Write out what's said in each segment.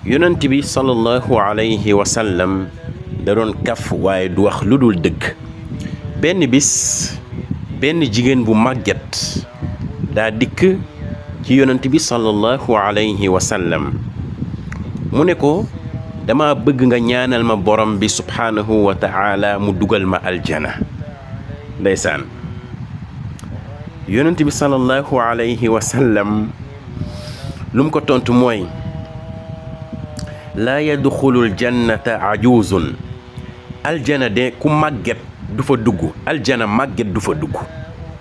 yonent bi sallallahu alayhi wa sallam da doon kaf waaye du wax lu dul dëgg. benn bis benn jigéen bu màgget daa dikk ci yonent bi sallallahu alayhi wa sallam mu ne ko dama bëgg nga ñaanal ma borom bi subhaanahu wa ta'ala mu dugal ma aljana. ndeysaan yonent bi sallallahu alayhi wa sallam lu mu ko tontu mooy laa yadxulul jannata ajuzun aljana de ku màgget du fa dugg, aljana màgget du fa dugg.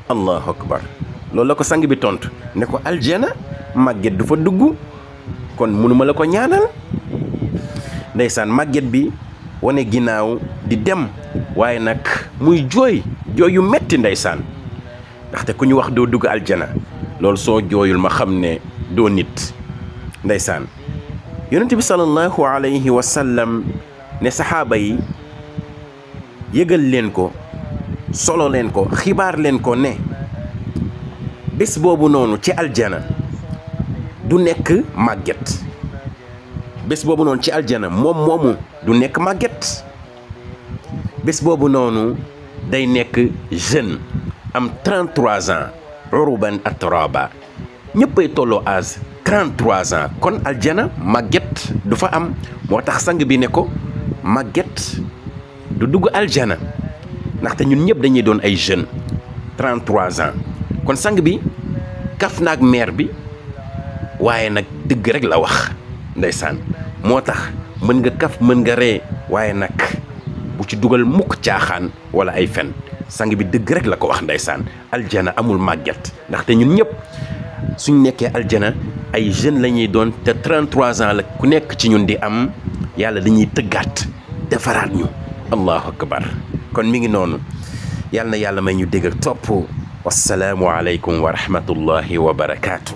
allahu akbar, loolu la ko sang bi tontu ne ko aljana màgget du fa dugg, kon mënuma la ko ñaanal. ndeysaan màgget bi wane ginnaaw di dem, waaye nag muy jooy yu metti ndeysaan, ndaxte ku ñu wax doo dugg aljana loolu soo jooyul ma xam ne doo nit. ndeysaan yonent bi sallallahu alayhi wa sallam ne saxaaba yi yëgal leen ko, solo leen ko, xibaar leen ko ne bés boobu noonu ci aljana du nekk màgget. bés boobu noonu ci aljana moom moomu du nekk màgget. bés boobu noonu day nekk jeune am 33 ans uruban atraba, ñëppay tolloo âge 33 ans. kon aljana màgget du fa am. moo tax sang bi ne ko màgget du dugg aljana, ndaxte ñun ñëpp dañuy doon ay jeunes 33 ans. kon sang bi kaf naag meer bi, waaye nag dëgg rek la wax. ndeysaan moo tax mën nga kaf mën nga ree, waaye nag bu ci dugal mukk caaxaan wala ay fen. sang bi dëgg rek la ko wax. ndeysaan aljana amul màgget, ndaxte ñun ñëpp suñ nekkee aljana ay jeunes la ñuy doon, te 33 ans la ku nekk ci ñun di am. yàlla dañuy tëggaat defaraat ñu. allahu akbar, kon mi ngi noonu. yàlla na yàlla may ñu dégg ak topp. wassalaamu aleykum wa rahmatullahi wa barakaatu.